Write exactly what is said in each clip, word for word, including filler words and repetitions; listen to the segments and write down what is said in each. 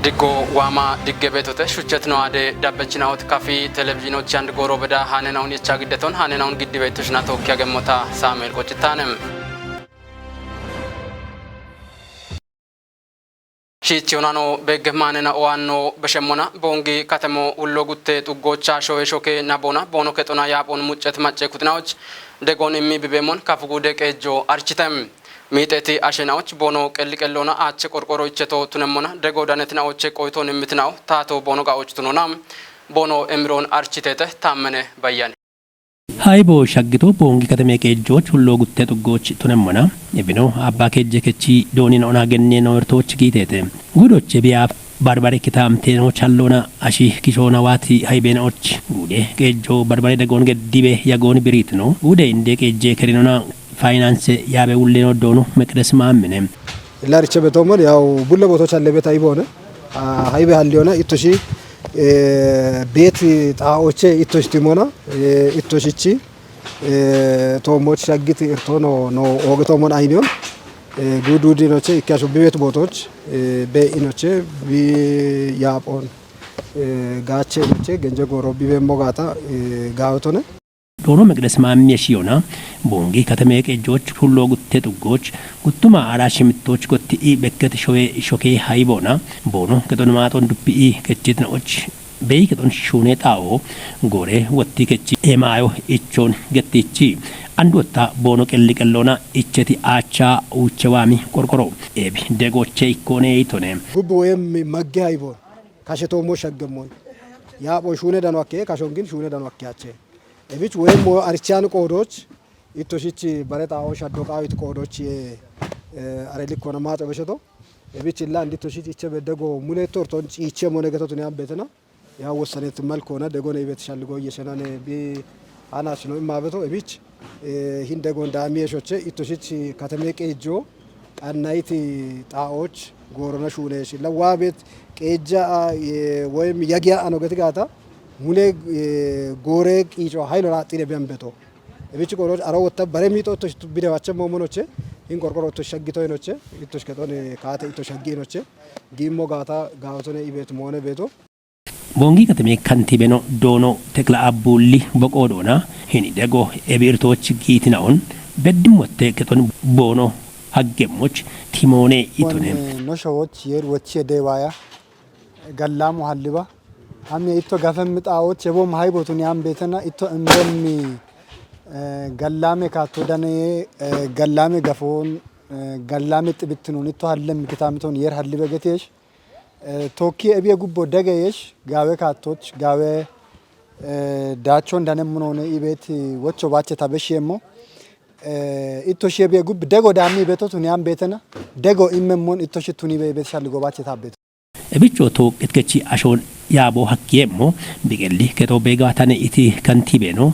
Diggo waama digge beetote shuchchetino aade dabbechinaote kafi televizhiinochi and gooro beda haanenahun yecha giddeton haanenahun giddi beettoshina tookki agemmota Saamu'eel Qoccitaanem. Shiichi hunano beegge maanena owaanno beshemmona Boongi katemo ullo gutte xuggoocha showe shoke naboona boono kexona yaaphon muccet macce kutinaoch degoon immi bibeemmon kafu guude qeejjo architem. Miixeeti ashenaoch boono qelli qelloona aache qorqoro icheto tunemmona dego danetinaoche qoyitoon immitinao taato boono gaoch tunona boono emiroon architeete taammene bayyane. Haybo shaggito Boongi kateme qeejjooch hullo gutte xuggooch tunemmona ebino abba keejje kechi doonina ona genne noortooch giiteete. Guudoche biyaaf barbare kitaamteenooch halloona ashi kishoona waati haybeenoch guude qeejjo barbare degoon geddibe yagoon biriitino guude inde qeejje kerinona faayinaanse yaabe wulleno doono Meqdes Maammine. Lariche betoomon yaw bulle bootoch allebet hayboone. Ah, haybe halliyoona ittoshi, eh, beet xaa'oche ittosh timona, eh, ittoshichi, eh, toommoch shaggit irto no, no ooge toomon ayniyon, eh, guudu dinoche ikke asho bibeet bootoch, eh, be inoche bi yaaphon, eh, gaache inoche genje gooro bibeemmo gaata, eh, gaawotone. Doono Meqdes Maammiye shiyona Boongi kateme qeejjooch hullo gutte xuggooch guttuma ara shimittoch gotti i bekket showe shoke hayboona boono kexon maaxon duppi i kechitinoch beyi kexon shuune xaa'o goore wotti kechi emaayo ichoon gettichi and wotta boono qelli qelloona icheti aacha uuche waami qorqoro ebi degoche ikkoone itone. Gubbu woyim magge hayboon kashe toommo shaggemmon yaaphon shuune dano akke kashon gin shuune dano akke ache. Ebich woyim mo archan qoodoch ittoshich bare xaa'o shaddo qaawit qoodoch, eh, eh, are likkona maaxo besheto. Ebich illa and ittoshich iche bedego mule torton ciiche mone geto tuni ambetena. Ya wossanet malkona degone ibet shalligo yesenane bi anas no imma beto ebich, eh, hin degon daamiye shoche ittoshich kateme qeejjo qannayit xaa'och goorona shuunesh. Illa waabet qeejja, eh, woyim yagiya ano geti gaata mule, eh, goore qiico haylo raaxxine biyan beto. Ebich qorqoro aro wotta bare miixo ittosh bidewache moomonoche, hin qorqoro ittosh shaggito inoche, ittosh kexon kaate ittosh shaggi inoche, giimmo gaata gaawotone ibet moone beeto. Boongi kateme kantibeno doono Tekla Abbuulli boqoodoona, hini dego ebi irtooch giitinaon, beddimmotte kexon boono haggemmoch timoone itone. Wan, eh, no showoch yer wochiye deewaaya. Gallamu halliba. Hamye itto gafem xaa'och ebo mahaybootun yaan beetena itto emremmi, eh, gallame kaatto daneye, eh, gallame gafoon, eh, gallame xibittinun itto hallemmi kitaamiton yer hallibe geteesh. Eh, tookki ebiye gubbo degeyeesh gaawe kaattoch, gaawe, eh, daachon danemmunoone ibeet wocho baache tabeshiyemmo. Eh, itto shi ebiye gubbi dego daammi ibeto tuni yaan beetena. Dego immemmon itto shi tuni be ibeet shalligo baache taabbeto. Ebicho tooqqit kechi ashoon yaabo hakkiyemmo biqilli kexo beegaatane iti kantibeeno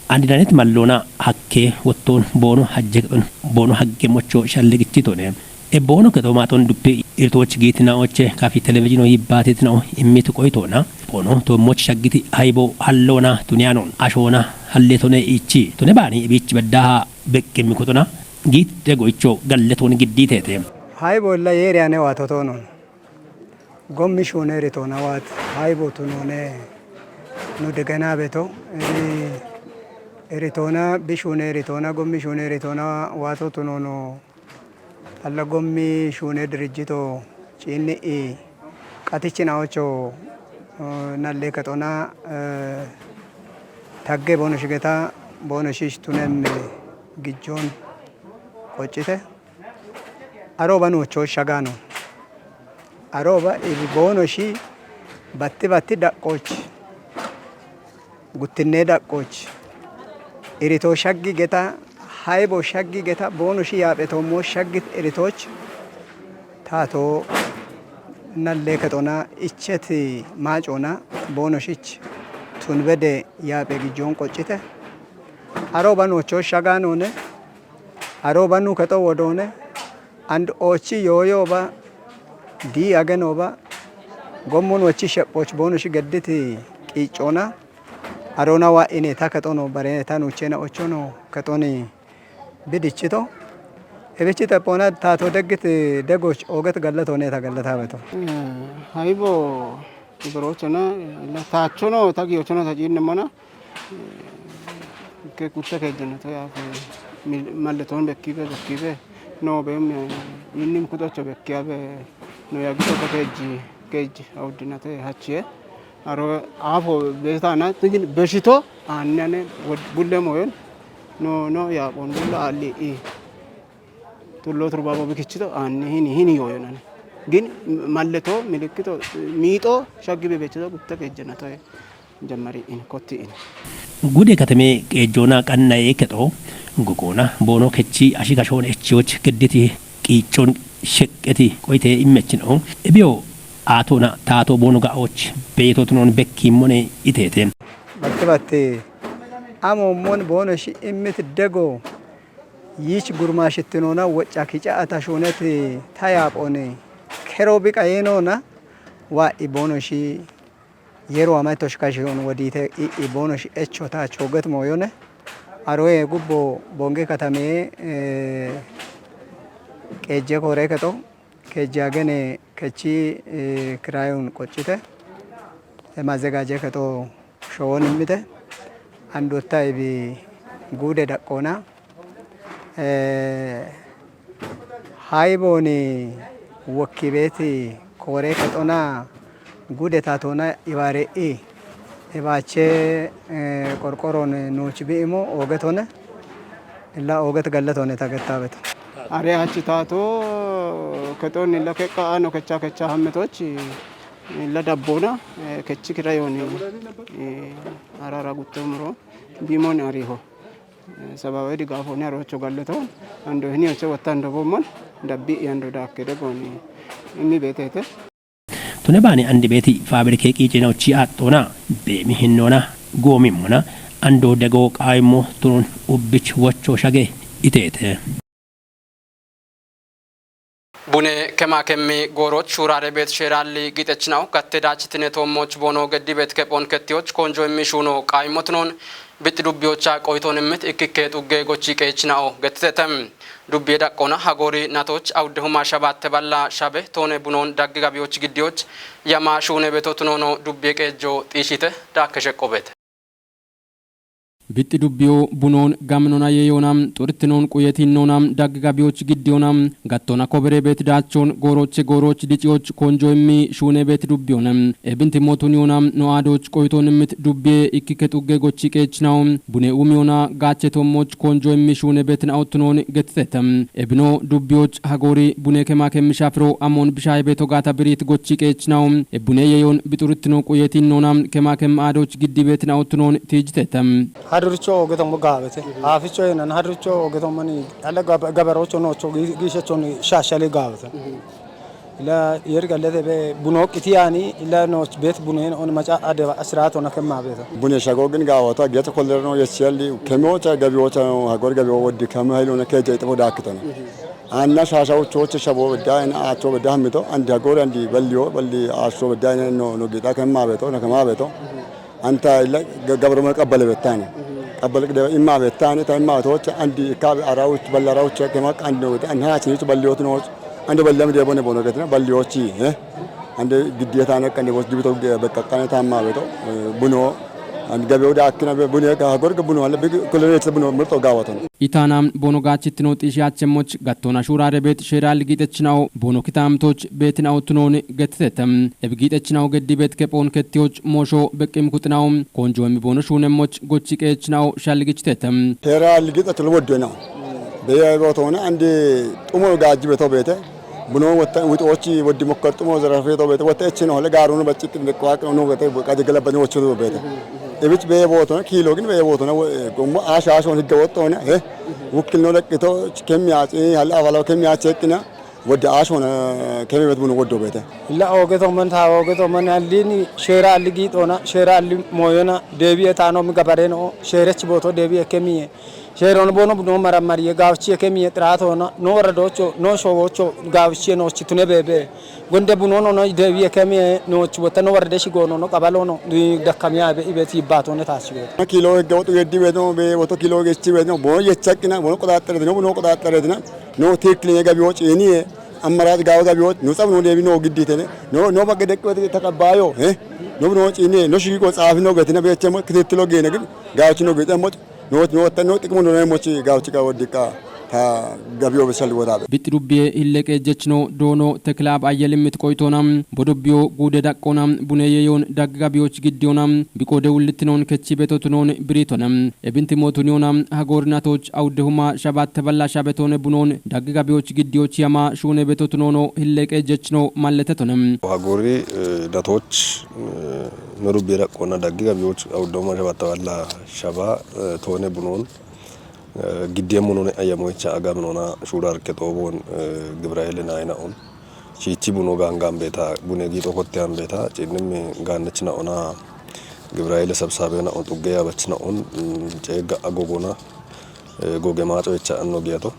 andidanet malloona hakke wottoon boono hajje kexon boono hagge mocho shalligichitone. E boono kexo maaxon duppi irtooch giitinaoche kafi televizhiino yibbaatitinao immitu qoyitoona boono toommoch shaggiti haybo halloona tuniyaanon ashoona halletone ichi. Tone baani ebiich beddaha beqqimmi kotona giit dego icho galletoon giddiiteete. Haybo illa yeeriyane waatotoonon. Gommi shuune iritoona waat haybo tunoone nu degena beto. Iri iritoona bi shuune iritoona gommi shuune iritoona waato tunoono. Alla gommi shuune dirijjito ciinni'i qatichinaocho, eh, nalle kexona, eh, tagge boono shigeta boono shish tunem gijjon qoccite. Aroba nuocho shagano. Aroba ibi boono shi batti batti daqqoch. Guttinne daqqoch. Irito shaggi geta, haybo shaggi geta, boono shi yaaphetoommo shaggit iritoch. Taato nalle kexona, icheti maacona, boono shich. Tunbede yaaphe gijjon qoccite. Aroba nuocho shaganoone. Aroba nu kexo wodoone. And ochi yooyoba, di agenoba, gommun wochi shephoch boono shi gedditi qiiccona. Aroona waa'ine ta kexono barene ta nuuchena ochono kexoni bidichito. Ebichi tapona tato degit degoch oget gallato ne ta gallata beto. Haibo ibrochona la tachono ta giyochono ta jinnamona. Ke kutta kejjana to ya ke mil-, malleton bekkibe bekkibe. No be me innim kudocho bekkiabe. No ya gito ka kejji kejji awdina to hachie. Aro afo betana tigin beshito annane wod-, bulle moyon. No, no, ya bon bulle ali i. Tullo turbabo bikichito anni hini, hini yoyonane. Gin malleto, milikkito, miixo shaggibe bechito gutta kejjana to jammari in kotti in. Gude katame qeejjoona qannaye kexo gogoona boono kechi ashigashoon echiyoch gidditi qiichon sheqqeti qoyte immechino. Ebiyo aatona taato boono ga'och beetotunon bekkimmone iteete. Batti batti amo mon boono shi immit dego yich gurmaashittinona wocca kica atashuuneti ta yaaphone kero biqa yeenona wa'i boono shi yero ama toshkashion wodite i, i boono shi echo ta chooget mooyone. Aroye gubbo bonge katame, eh, qeejje koore kexo, kejje agene kechi, eh, kirayun qoccite, eh, mazegaje kexo showon immite, andotta ibi guude daqqoona, eh, haiboni wokki beeti koore kexona guude tatona ibare'i, ibaache, eh, qorqoron nuuch bi'imo oogetone, illa ooget gallatone ta gettabeto. Are hachi tato kexon illa keqqa ano kecha kecha hammetoch, illa dabbona, eh, kechi kirayoni, eh, arara guttomoro bimon ariho. Eh, sabawe digaafoni arocho galleto, ando hini oche watta ando bomon, dabbi ando dakke degoni, imi betete. Tune baani andi beeti faabirike qiicinochi aaxxoona, beemi hinnoona, goomimmona, ando dego qaayimmo tunun ubbich wocho shage iteete. Bune kemaa kemmi gooroch shuuraare beet sheeraalli giixechinaw gatte daachitine toommoch boono geddi beet kephoon kettiyoch koonjo immi shuuno qaayimmotunoon bixxi dubbiyocha qoyitoon immit ikkikke xugge gochi qeechina'o gettitetem. Dubbiye daqqoona hagoori natoch awudde huma shabaatte balla shabe toone bunoon daggi gabiyoch giddiyoch yama shuune beetotunoono dubbiye qeejjo xiishite daakke sheqqo beete. Bixxi dubbiyo bunoon gaminona yeyoona, xurittinoon quyetinnoona, daggi gabiyoch giddiyoona, gattoona kobere beet daachon, gooroche gooroch diciyoch konjo immi shuune beet dubbiyoona. Ebinti mootun yoona, no aadoch qoyitoon immit dubbiye ikkikke xugge gochi qeechinaw, bune uum yoona, gaache toommoch konjo immi shuune beet na'ottunoon gettitetem. Ebino dubbiyoch hagoori bune kemaa kemmi shafiro amoon bishaaye beeto gaata biriit gochi qeechinaw, ebune yeyoon bixurittino quyetinnoona, kemaa kemmi aadoch giddi beet na'ottunoon tiijitetem. Haduricho ogetommo gaabete. Aaficho yenan haduricho ogetommo ni alle gab-, gabarocho nocho gi-, giishecho ni shashali gaabete. Ila yer gallete be buno qitiyani ila no bet bunen on maca adeba asirato na kemma beta. Bune shago gin gaawata geta koller no yeshelli kemocha gabiyocha no hagor gabiyo woddi kama haylo na keja itabo dakitana. Anna shasha uchoche shabo daina acho dahamito andi hagor andi balliyo balli asho daina no no gita kemma beto na kemma beto. Anta illa ga-, gabro ma qabbale bettane. Qabbale de imma bettane ta imma tocha andi kabe arawuch balla arawuch kema andi no an ha chini to balli otno andi balla mi de bone bono getna balli ochi, eh. Andi giddiyata ne kan de bos dibito be kakkane ta amma beto, eh, buno an gabe oda akkina be buno ka hagor ga buno alla be kolore ta buno murto gawatan. Itaana bono gaachittino xiishiyaachemmoch gattoona shuuraare beet sheeraal giixechinaw bono kitaamtoch beetina'ottunoon gettitetem. Eb giixechinaw geddi beet kephoon kettiyoch moosho beqqim kuxinaw konjo emi bono shuunemmoch gochi qeechinaw shalgichitetem. Sheeraal giixechilo wodde naw. Beye botoona andi xumo gaajji beto beete. Buno wotta wixoochi woddi mokkor xumo zarafe to beete. Wotta echino le gaarunu bacci qinde kwa no beete qaje galabani wocho beete. Ebich beye bootona kiilo gin beye bootona wo-, eh, gommo aasha aashon higge wottoona, eh, wukkilno leqqito kemmi aaci, hal afalaw kemmi aaci eqqina, wodde aashona kemmi bet bunu woddo beete. Illa ooge tomman ta ooge tomman allini sheera alli giixoona, sheera alli mooyona, deebi'e taano mi gabareno, sheerech booto deebi'e kemmiye. Sheerono boono buno marammariye gaawchiye kemiye xiraato no, no worradocho, no showocho gaawchiye noochi tune beebe. Gonde bunono no dewiye kemiye noochi wotta no worrade shigono no qabalono dakkamiya ibe, ibe tiibbaatone taashiwe. Kiilo hegge woxu geddi weetino, be woto kiilo gechi weetino, boono yechakkina, boono qoxaaxxareetino, buno qoxaaxxareetina, no tiikkilenye gabiyo ciiniye, ammaraaci gaawo gabiyo, nu tsabu no deebi no gidditene, no, no bagge deqqi weeti taqabbaayo, eh? No buno ciiniye, no shiiqo tsaafino getina beechemmo, kitittilo geene gidi, gaawchino geexemmo, no, no wotta no xiqimo no neemmochi gaawchi qawo diqqa, ta gabiyo besal wodabe. Bixxi dubbiye hilleqe jechino doono Tekilaab Ayyelimmit qoytoona, bo dubbiyo guude daqqoona, buneeyye yoon daggi gabiyoch giddiyoona, biqoode wullittinoon kechi betotunoon biriitone. Ebinti mootuniyoona, hagoorinaatoch awudde huma shabatte balla shabetoone bunoon, daggi gabiyoch giddiyoch yama shuune betotunoono hilleqe jechino malletetone. Hagoori, eh, datoch, eh, no dubbiye daqqoona daggi gabiyoch awudde huma shabatte balla shaba, eh, toone bunoon, eh, giddiye munoone ayyamoyicha aga minoona shuuraarke xooboon, eh, Gibiraayile naayina'on. Shiichi buno gaangaan beeta, bune giixo kotteyan beeta, ciinnimmi gaannichina'ona Gibiraayile sabsaabena'on, xugge yaabachina'on, mm, ceegga agogona, eh, goge maacoyicha anno giyato.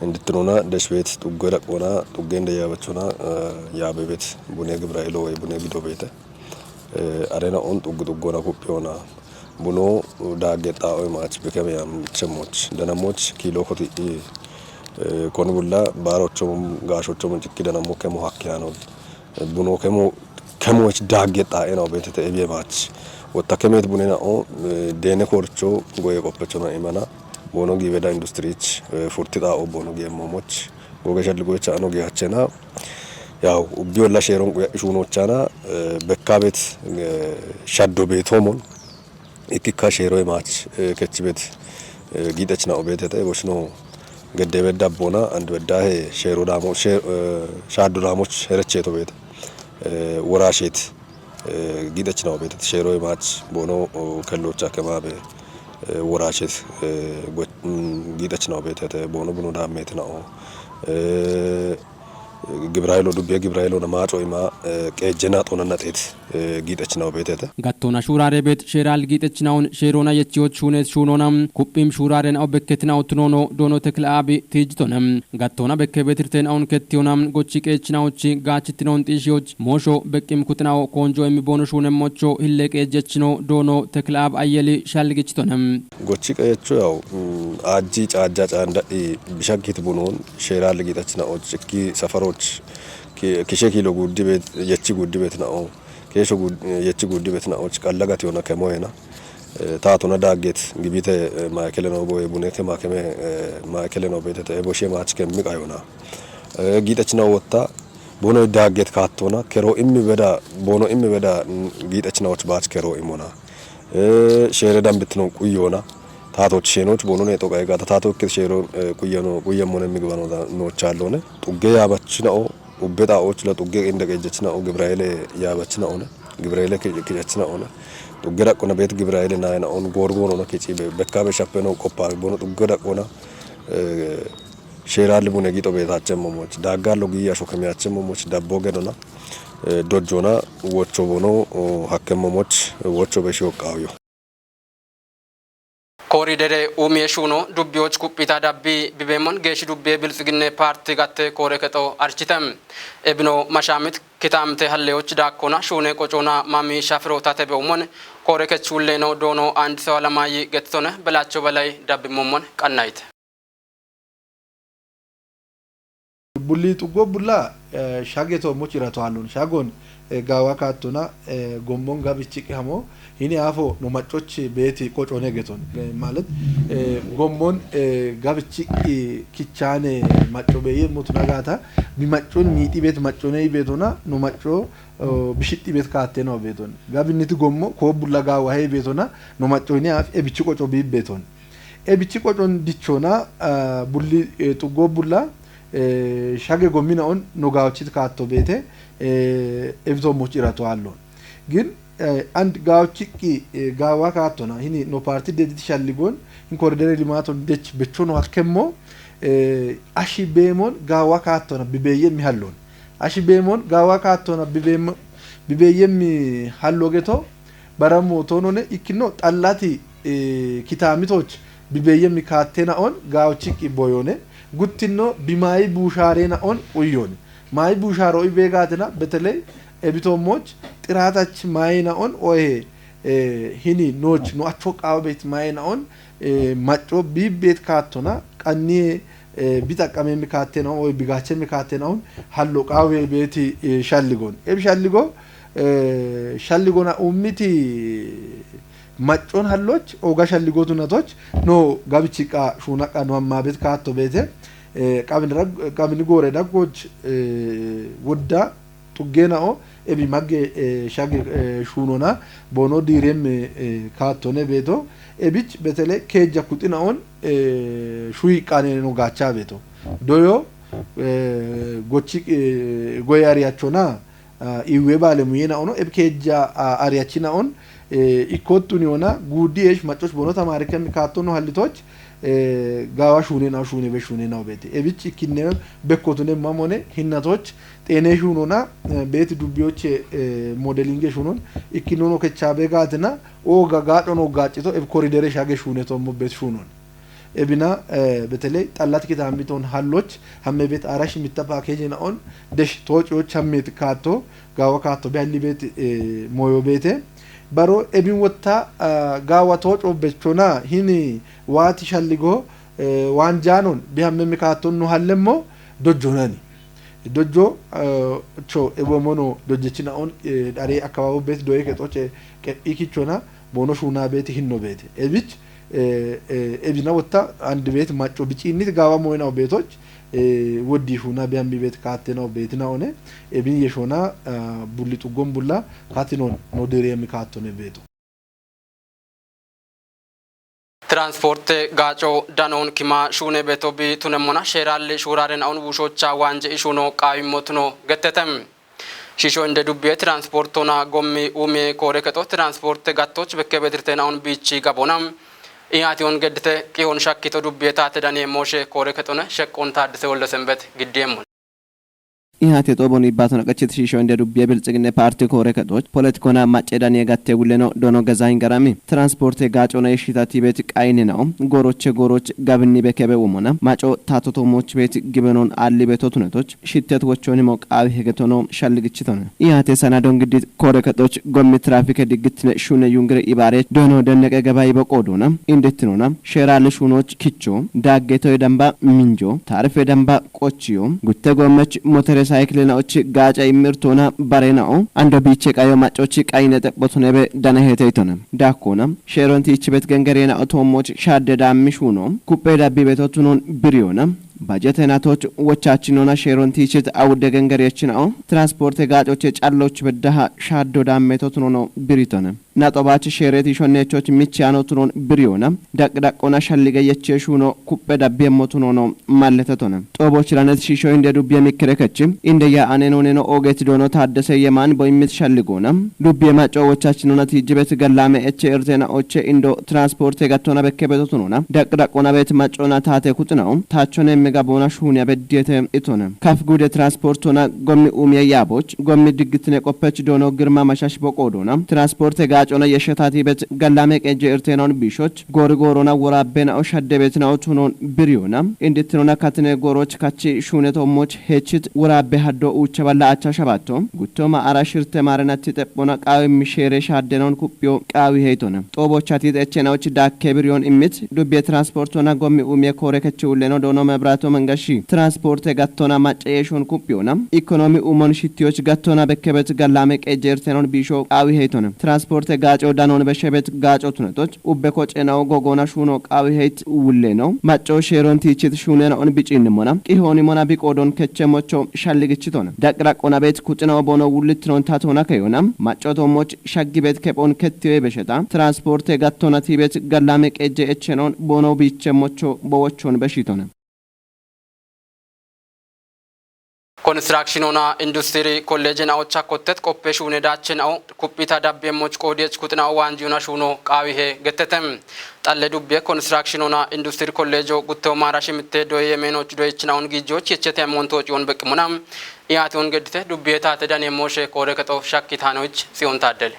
Indittinona deshbeet xugge daqqona, xugge inde yaabachona, eh, yaabebeet, bune Gibiraayilo woy bune gido beete. Eh, arena on xuggu xuggona kuphiyona. Buno daagge xaa'oy maach bekeme yam chemoch. Danamoch kiilo koti, eh, koni bulla baaro chomum gaasho chomum cikki danamo kemo hakke yaano. Eh, buno kemo, kemoch daagge xaa'ena obetete ebiye maach. Wotta kemet bunena o, eh, dene korcho goye qoppecho na imana. Bono giibeda industrich, eh, furti xaa'o bono giye momoch. Goge shalli goye chaano giye hachena. Yaw, ubbi olla sheeron quya ishuunochana, eh, bekka bet, eh, shaddo betomon. Ikkikka sheeroy maach, eh, kechi bet, eh, giidachna obetete, boshno gedde bedda bona, and bedda he sheero damo, she-, eh, shaddo damo herecheto bet, eh, worashet, eh, giidachna obetete, sheeroy maach, bono, o, kellocha kemabe, eh, worashet, eh, go-, mm, giidachna obetete, bono buno dametna o, eh, Gibiraayilo dubbiye Gibiraayilona maaco ima, eh, qeejjena xoonanna xeet, eh, giixechinawo beetete. Gattoona shuuraare beet sheeraal giixechinawoon sheeroona yechiyoch shuuneet shuunoona, kuphim shuuraarena o bekketinawo tunoono doono Tekila Aabi tiijjitone. Gattoona bekke beetirteenawoon kettiyoona gochi qeechinawochi gaachittinoon xiishiyoch moosho beqqim kutinawo koonjo immi boono shuunemmocho hille qeejjechino doono Tekila Aab Ayyeli shalligichitone. Gochi qeecho yaw, mm, aajji caajja caandadhi bishaggit bunoon sheeraal giixachina'och, ikki safaroch, ki-, kishe kiilo guuddi beet, yechi guuddi beetina'o, keesho guud-, yechi guuddi beetina'och qalla gatiyona kemoyena. Eh, taatona daaggeet gibite, eh, maakele noo boye bune kema keme, eh, maakele noo beetete, eh, boshe maach kemmi qayona. Eh, giixachina'o wotta, bono daaggeet kaattona, kero immi beda, bono immi beda, mm, giixachina'och baach kero imona. Eh, sheere dambitino quyyoona. Taatoch sheenoch boono ne xoqa egaata. Taato ikkit sheero, eh, quyyano, quyyemmone migibano da-, noochaalloone. Xugge yaabachina'o, ubbe xaa'och la xugge inde qeejjachina'o, Gibiraayile yaabachina'one. Gibiraayile ki-, kicachina'one. Xugge daqqona beet Gibiraayile naayina'on goorgoonona kici be-, bekka be shappeno qoppa boono xugge daqqona, eh, sheeraalli bune giixo beetaachemmomoch. Daaggaallo giiyasho kemiyachemmomoch dabbo gedona, eh, dojjona, wocho boono, o, hakkemmomoch, wocho beshi oqqaawyo. Koriidere umiye shuuno dubbiyoch kuphita dabbi bibeemmon geeshshi dubbiye Biltsiginne Paarti gatte koore kexo archite. Ebino mashaamit kitaamte halleyoch daakkona shuune qocoona mami shafiro tate bewummon koore kechulleeno doono andi sewa lamayi gettitone Belacho Balay dabbimmommon qannayite. Bulli xuggo bulla, eh, shage toommo cira tohallon. Shagon, eh, gaawa kaattona, eh, gommon gabichiqqi hamo, hini aafo no maccoch beeti qocone geton. Eh, maalet, eh, gommon, eh, gabichiqqi kichaane macco beeyye motuna gaata, bi maccon miixi beet maccone beetona, no macco, oh, bishixxi beet kaatte no beeton. Gabinniti gommo koo bulla gaawa hee beetona, no macco hini aaf e bichi qoco bii beeton. E bichi qocon dichona, ah, bulli, eh, xuggo bulla, eh, shage gommina'on no gaawchit kaatto beete, eh, ebitoommoch ira tohallon. Gin, eh, and gaawchiqqi, eh, gaawa kaattona, hini no paarti dedit shalligon, hin koridere limaaton dech bechono hakkemmo, eh, ashi beemon gaawa kaattona, bibeeyye mi hallon. Ashi beemon gaawa kaattona, bibeem-, bibeeyye mi hallo geto, Bara mootoonone ikkino xallati, eh, kitaamitoch bibeeyye mikaatteena'on gaawichikki boyoone, guttinno bimaayi buushaareena'on uyyoone. Maayi buushaaro ibeegaatina, beteley ebitoommoch xiraatach maayeena'on ohe, eh, hini nooch no acho qaawabet maayeena'on, eh, macco biibbeet kaattona qanniye, eh, bixaqqameemmi kaatteena'on ohe bigaachemmi kaatteena'on hallo qaawe beeti, eh, shalligoon. Eb shalligo, eh, shalligona ummiti maccon halloch oga shalligotu natoch no gabichi qa shuuna qa no amma bet kaatto beete, eh, qabin rag-, qabin goore daggoch, eh, wodda xuggeena'o ebi magge, eh, shagi, eh, shuunona boono diirem, eh, kaattone beeto. Ebich betele keejja kuxina'on, eh, shuyi qaaneno gaacha beeto. Doyo, eh, gochi, eh, goye ariyachona, ah, iwe baale muyena ono eb keejja, ah, ariyachina on, eh, ikkottuni ona guudi esh maccoch boono tamaare kemmi kaattono hallitoch, eh, gaawa shuunena'o shuune be shuunena'o beete. Ebich ikkinne bekkotune mamone hinnatoch xeene shuunona, eh, beeti dubbiyoche, eh, modelinge shuunon ikkinnono kechaabe gaatina ooga gaadhono gaaccito eb koridere shage shuunetommo beet shuunon. Ebina, eh, beteley xallat kitaammiton halloch hamme beet aarash mitta paakeejena'on desh toococh hammet kaatto, gaawa kaatto be halli beet, eh, mooyo beete. Baro ebin wotta, ah, gaawa tooco bechona hini waati shalligo, eh, waanjaanon bi hamme mi kaatton no hallemmo dojjonani. Dojjo, eh, cho ebo mono dojjechina'on, eh, dhare akkabaabo beet doye kexoche qephi kichona boono shuuna beeti hinno beete. Ebich, eh, eh, ebina wotta andi beet macco biciinnit gaawa mooyina'o beetoch, eh, woddi shuuna biyambi beet kaattena'o beetina'one, ebin yeshona, ah, bulli xuggon bulla katinon no diriyemmi kaattone beeto. Tiranspoorte gaaco danoon kima shuune beeto bi tunemmona sheeraalli shuuraarena'on wushocha waanje ishuuno qaawimmotuno gettete. Shiisho inde dubbiye tiranspoortona gommi umiye koore kexo tiranspoorte gattoch bekke bedirteena'on biichi gabona. Iyaation geddite qihoon shakkito dubbiye taate daniye mooshe koore kexone sheqqoon taaddise wolde senbet giddiyeemmon. Ihaate xoobon ibbaaton aqachit shiisho inde dubbiye bilxiginne paarti koore kexoch politikona macce daniye gatte wulleno doono gezahin garami. Tiranspoorte gaacona yeshshita tiibet qaayinena'o gooroche gooroch gabinni bekebe womona maco taatotoommoch beet gibenon aalli beto tunetoch shittet wochchonimo qaawi hegetono shalligichitone. Ihaate sanadon giddit koore kexoch gommi tirafike diggittine shuune yungire ibaare doono denneqe geba ibo qoodona indettinona sheeraalli shuunoch kicho daaggetoy damba minjo taarife damba qochiyo gutte goommech motore saykilena ochi gaaca immirtoona barena'o ando biiche qayo macochi qayine xephotonebe dana heteytona. Dakkona sheeronti ichibet gengerena otoommoch shaadde daammi shuuno kuppe dabbi betotunon biriyona bajete natoch wochachinona sheeronti ichit awudde gengeriyachina'o transporte gaacoche calloch beddaha shaaddo daammetotunono biritona. Naxobaach sheereti shonneechoch michiyano tunon biriyona daqdaqona shallige yeche shuuno kuppe dabbiemmo tunono malletetona. Xoobochiranet shiisho inde dubbiye mikkirekechi inde ya anenoneno oogeti doono taaddese yemaan boyimmit shalligoona dubbiye maco wochachinona tiijjibet gallaame eche irtena oche indo transporte gattona bekke betotunona daqdaqona bet macona taate kuxinao taachone mega boona shuuniya beddiyete itone. Kaf gude transportona gommi umiye yaaboch gommi diggitine qoppech doono girma mashash boqoodona transporte gaacona yeshshetati bet gallame qejje irtenaun biishoch goori goorona woraabbena'o shaddebetina'o tunon biriyona indittinona katine gooroch kachi shuuneto moch heechit woraabbe haddo uucha balla acha shabato guttoma ara shirte maarenatti xephona qaawi misheere shaaddenaun kuphiyo qaawi heytona. Xoobochati xechenaoch daakke biriyon immit dubbiye transportona gommi umiye koore kechi ulleno doono mebrato mengashi transporte gattona macca yeeshon kuphiyona ikonomi umon shittiyoch gattona bekkebet gallame qejje irtenon biisho qaawi heytona. Transporte gaaco danon beshebet gaaco tunetoch ubbe kocenao gogona shuuno qaawi heyt ulleno macco sheeron tiichit shuunena'on bicinnimona qihoonimona biqoodon kechemocho shalligichitona. Daqdaqona bet kuxinao bono wullittinon tatona keyona macco toomoch shaggibet kephon kettiyoy besheta transporte gattona tiibet gallame qejje echenon bono biichemmocho bowochon beshitona. Konstirakshinona industiri kolleejena'o chakkotet qoppe shuune daachena'o kuphita dabbiemmoch qoodiyech kuxina'o waanjiyona shuuno qaawihe gettete. Xalle dubbiye konstirakshinona industiri kolleejo gutteo maara shimitte doye yemeenoch doyechina'on giijjoch yechete moontooci'on beqqimona. Iyaati'on geddite dubbiye taate daniye mooshe koore kexo shakkitaanoich Tsiyoon Taaddele.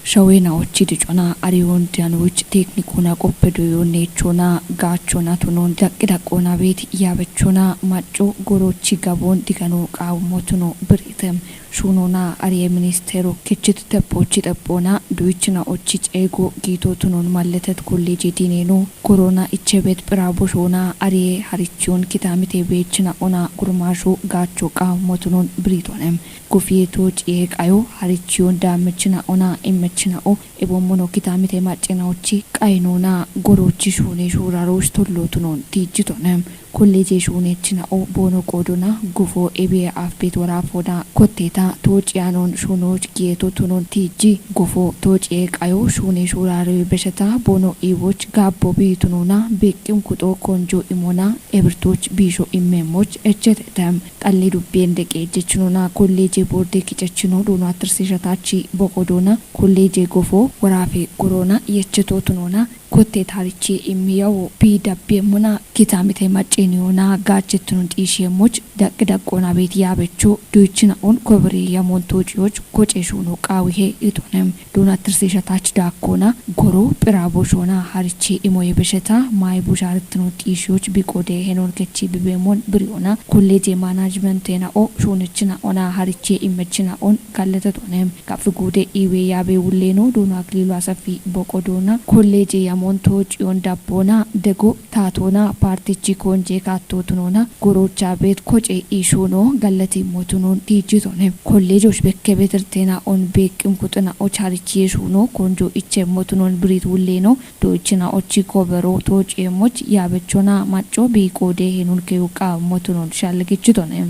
Shawena ochi dicona ariyon dianoch teknikuna qoppedo yonechona gachona tunon daqqi daqqona beti yabechona macco gorochi gabon digano qawmotuno biritem. Shunona ariye ministero kechit tepochi tepona duichina ochi cego gito tunon malletet kolleje dineno korona ichebet piraboshona ariye harichiyon kitamite bechina ona gurmasho gacho qawmotunon biritonem. Gufiye tooci eeqayo harichiyon daammichina ona immechina o ebommono kitamite maccina ochi qayinona gorochi shuune shuurarosh tollotunon tiijjitone. Kolleje shuunechina o boono qoodona gufo ebiye afbet waraafona kotteta toociyanon shuunoch giyeto tunon tiijji gufo tooci eeqayo shuune shuuraroy besheta boono iiwoch gaabbo biitunona beqqin kuxo konjo imona ebirtoch biisho immemoch echetetem. Xalli dubbiyen deqeejjechinona kolleje borde kicechino duno attirsishatachi boqodona kolleje gofo waraafe gorona yechetotunona kotte taarichi immiyawo bi dabbiemmona kitamite macceniyona gaachettunon xiishiemmoch daqqi daqqona beeti yaabecho duyichina on kobiri yamon toociyoch koce shuuno qaawihe itonem. Duno attirsishatachi daakkona goro phiraaboshona harichi imoye besheta maayi bushaarettuno xiishiyoch biqode henon kechi bibeemon biriyona kolleje manajmentena o shuunechina ona harichi immechina on galletetonem. Kaffi guude iiwe yaabe wulleeno duno aklilu asafi boqodona kolleje yamon toociyon dabbona dego taatona partichi konje kaattotunona gorocha beet koce iishuno galletimmotunon tiijjitone. Kollejoch bekkebetirtena on beeqqin kuxina och harichi yeshuno konjo ichemmotunon birit wulleeno doichina ochi kobero toociyemoch yaabechona macco biiqode henun keyu qawmotunon shalligichitone.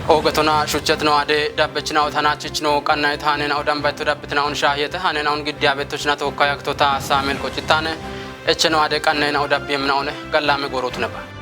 Oogetona shuchetno ade dabbechina otanachechno qannayet haanena odambayto dabbitina on shaahiyete haanena on giddi abettochina tookka yaktota saamel qochittane. Echeno ade qannayena odabbiemna one gallame goorotuneba.